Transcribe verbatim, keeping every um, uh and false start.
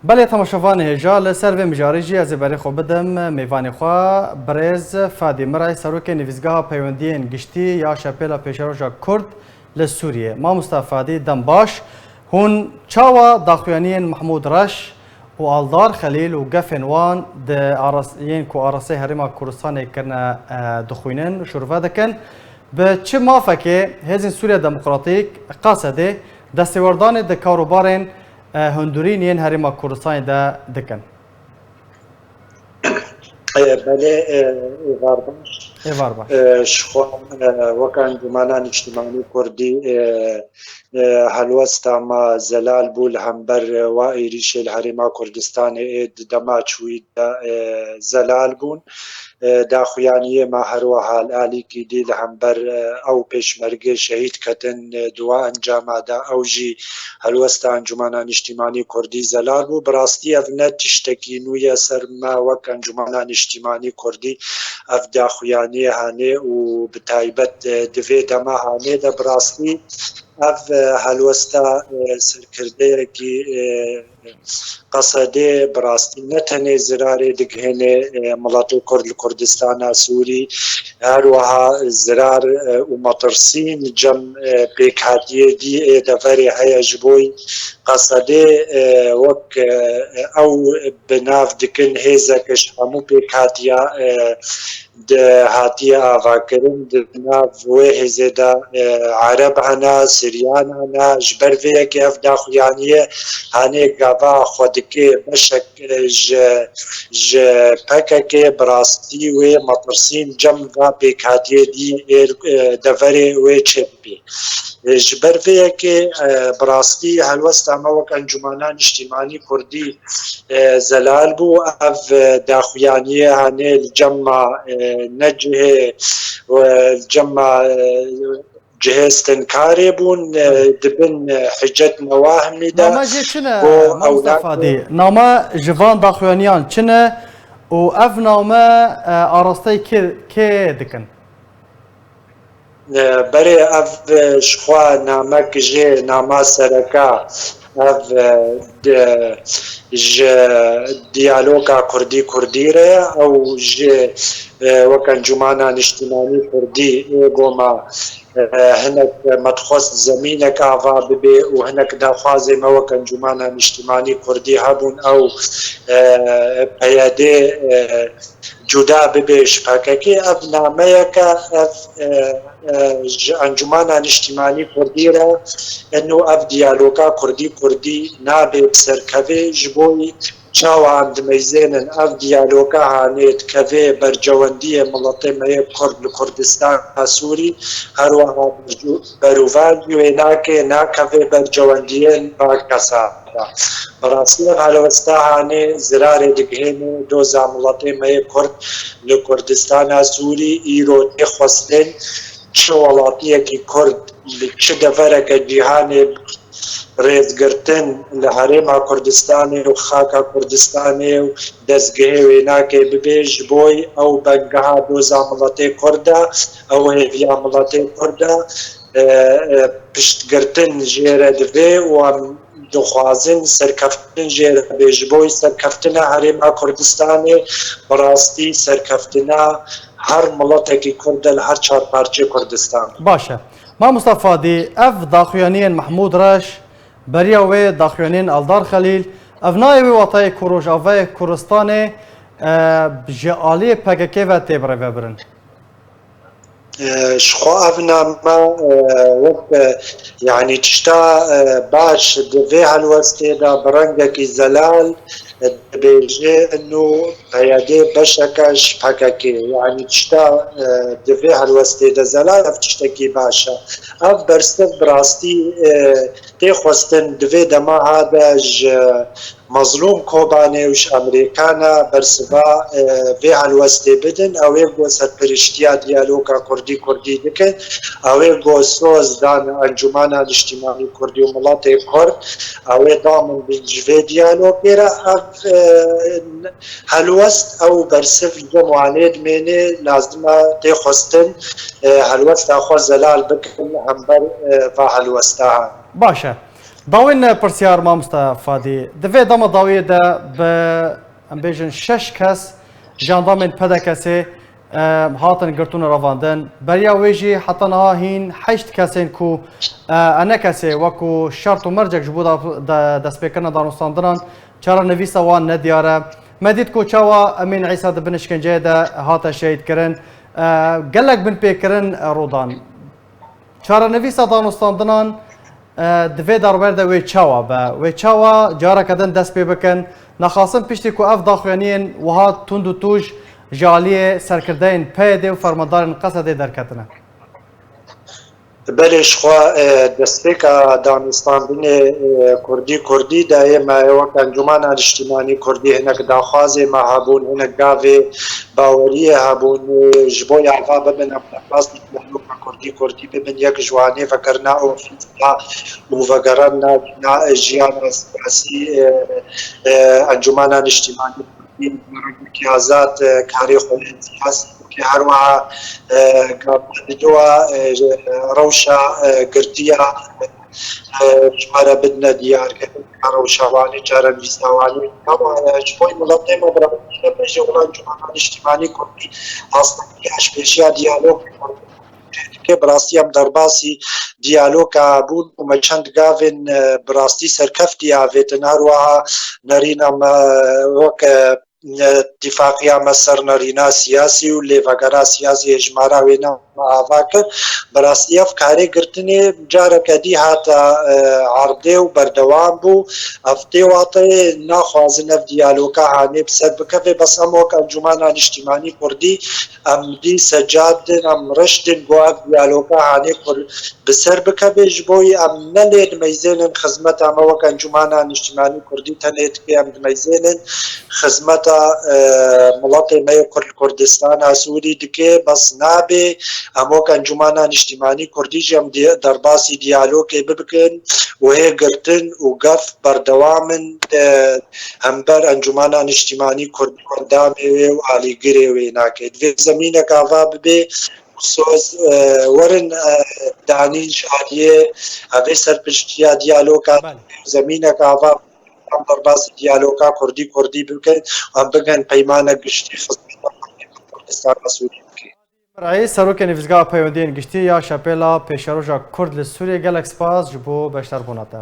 Belê temaşevanê hêja, li ser vê mijarê jî ez ê berê xwe bidim mêvanê xwe, birêz Fadî Miray, serokê Nivîsgeha Peywendiyên Giştî ya Şepêla Pêşeroja Kurd li Sûriyê. Mamosta Fadî, dem baş. Hûn çawa daxuyaniyên Mehmûd Reş û Aldar Xelîl û gefên wan di aras-, yên ku arasteyê Herêma Kurdistanê kirine, e, dixwînin û şûrve dikin? Bi çi mafekê Hêzên Sûriya Demokratîk, Qasedê, destêwerdanê di karûbarên, e, hundirîn yên Herêma Kurdistanê de dikin? E, belê, e, êvar baş. Êvar baş. E, ji xwe, e, wek Encûmena Niştimanî Kurdî, e, e, helwesta me zelal bû li hember, e, wa êrîşê li Herêma Kurdistanê ê di dema çûyî de, e, zelal bûn. E, daxuyaniyê me her wiha li alîkî dî li hember, e, ew pêşmergê şehîd ketin, e, di wa encama de ew jî helwesta Encûmena Niştimanî Kurdî zelal bû. Bi rastî ev ne tiştekî nû ye ser me wek Encûmena Niştimanî Kurdî ev daxuyaniyê hanê û bi taybet, e, di vê dema hanê de bi rastî ev, e, helwesta, e, serkirdeyekî, e, Qesedê bi rastî ne tenê zirarê digihêne, e, miletê Kurd li Kurdistana Sûrî, her wiha zirar, e, û metirsîn cem, e, pêkhatiyê dî ê deverê heye ji bo Qesedê, e, wek, e, ew bi nav dikin hêzek ji hemû pêkhatiya, e, di hatiye avakirin, di nav wê hêzê de, e, Ereb hene, Siryan hene, ji ber vê yekê ev daxuyaniyê hanê gava xwe dike beşek, e, ji, ji P K K bi rastî wê metirsîn cem va pêkhatiyê dî êr, e, deverê wê çêbibî. E, ji ber vê yekê, e, bi rastî helwesta me wek Encûmena Niştimanî Kurdî, e, zelal bû. Ev, e, daxuyaniyê hanê li cem me, e, ne cihê, e, li cem me, e, cihê stenkarê bûn, e, di bin, e, hicet newahimî de. Name jê çi ne, Mamosta Fadî? Name ji van daxuyaniyan çi ne û ev name, e, arasteyî kê, kê dikin? E, berê ev, e, ji xwe namek jê nama sereka ev, e, di, ji diyaloga Kurdî Kurdî re ye. Ew ji, e, wek Encûmana Niştimanî Kurdî ê goma, e, hinek me dixwest zemînek ava bibe û hinek daxwazê me wek Encûmana Niştimanî Kurdî hebûn ew, e, P Y D, e, cuda bibe ji P K K. Ev nameyeke ev, e, e, ji Encûmana Niştimanî Kurdî re eno ev diyaloga Kurdî Kurdî nabe bi serkevê ji bo çawa em dimeyzênin ev diyaloga hanê dikeve bercewendiyê miletê me yê Kurd li Kurdistana Sûrî, her wiha bercu-, berûval wê nake, nakeve bercewendiyên va kesa. Bi rastî ev helwesta hanê zirarê digihêne doza miletê me yê Kurd li Kurdistana Sûrî. Îro tê xwestin çi welatiyekî Kurd li çi devereke cîhanê rêzgirtin li Herêma Kurdistanê û xaka Kurdistanê û dezgehê wênakê bibe ji bo ew bengeha doza miletê Kurd e, ew hêviya miletê Kurd e, e, e, piştgirtin jê re divê û em dixwazin serkeftin jê re bê. Ji bo serkeftina Herêma Kurdistanê bi rastî serkeftina her miletekî Kurd e li her çar parçeyê Kurdistan. Baş e. Mamosta Fadî, ev daxuyaniyên Mehmûd Reş, beriya wê daxuyaniyên Aldar Xelîl, ev nayê wê watayê ku Rojavayê Kurdistanê, e, ji aliyê P K K ve tê birêvebirin? E, ji xwe ev name, e, wek, e, yanî tişta, e, baş di vê helwestê de bi rengekî zelal, e, dibêje ino P Y D beşeke ji P K K, yanî tişta, e, di vê helwestê de zelal ev tiştekî baş e. Ev bersiv bi rastî, e, tê xwestin di vê dema ha de ji Mazlûm Kobanê û ji Amerîkana bersiva, e, vê helwestê bidin. Ew ê ku serpiriştiya diyaloga Kurdî Kurdî dikin. Ew ê ku soz dan Encûmena Niştimanî Kurdî û miletê Kurd. Ew ê damin bin ji vê diyalogê re. Ev, e, helwest ew bersiv ji wan ê dimêne, lazim e tê xwestin, e, helwesta xwe zelal bikin li hember, e, va helwesta. Baş e. Dawîn pirsiyar mamoste Fadî. Di vê dema dawiyê de bi, em bêjin, şeş kes jandamên P D K'ê, e, hatin girtin û revandin. Beriya wê jî heta niha hîn heşt kesên ku, e, ENKS'ê wekû şert û mercek ji bo da, de, destpêkirina danûstandinan çarenivîsa wan nediyar e. Me dît ku çawa Emîn Îsa di bin îşkenceyê de hate şehîdkirin. E, gelek binpêkirin, e, rû dan. Çarenivîsa danûstandinan, e, di vê derwêr de wê çawa be? Wê çawa careke din dest pê bikin? Nexasin piştî ku ev daxuyaniyên wiha tund û tûj ji aliyê serkirdeyên P Y D'ê û fermandarên Qesedê derketine. Belê, jixwe, e, destpêka danûstandinê, e, Kurdî Kurdî de yê me wek Encûmena Niştîmanî Kurdî hinek daxwazê me hebûn, hinek gavê baweriyê hebûn, e, ji bo ava bibin em derbasî diyaloga Kurdî Kurdî bibin, yek ji wanê vekirina ofîsa û vegerandina jiyana siyasî, e, e, Encûmena Niştîmanî Kurdî, rengekî azad, e, karê xwe yên siyasî bike. Her wiha, e, gava didowa, e, rewşa, e, girtiya, e, ji me re bidine diyarkirin, rewşa Wanê, çarenivîsa Wanê. Ama, e, ji bo miletê me bi rastî nebêje, wila Encûmena Niştîmanî Kurdî astengî eşpêşiya diyalog dike. Bi rastî em derbasî diyaloga bûn û me çend gavên, e, bi rastî serkeftî avêtin. Her wiha nerîna me wek, e, îtîfaqiya me ser nerîna siyasî û lêvegera siyasî hejmara wê ne me ava kir. Bi rastî ev karê girtinê careke dî hate, e, erdê û berdewam bû. Ev tê wateyê naxwazin ev diyaloga hanê bi ser bikeve, bes em wek Encûmena Niştîmanî Kurdî em dî secad din, em reş din ku ev diyaloga hanê Kur-, bi ser bikeve, ji bo em ne lê dimeyzênin xizmeta me wek Encûmena Niştîmanî Kurdî tenê dike, em dimeyzênin xizmeta, e, miletê me yê Kurd li Kurdistana Sûrî dike, bes nabe em wek Encûmena Niştîmanî Kurdî jî em di-, derbasî diyalogê bibikin û hê girtin û gef berdewam in, e, hember Encûmena Niştîmanî Kurdî endamê wê û alîgirê wê nake. Divê zemînek ava bibe, soz, e, werin, e, danîn ji aliyê, e, vê serpiştiya diyaloga, Belê. Zemînek ava em derbasî diyaloga Kurdî Kurdî bikin, em bikin peymanek giştî xizmeta Kurdistana Sûrî bikin. Mirayî, Serokê Nivîzgeha Peywendiyên Giştî ya Şepêla Pêşeroja Kurd li Sûriyê, gelek spas ji bo beşdarbûna te.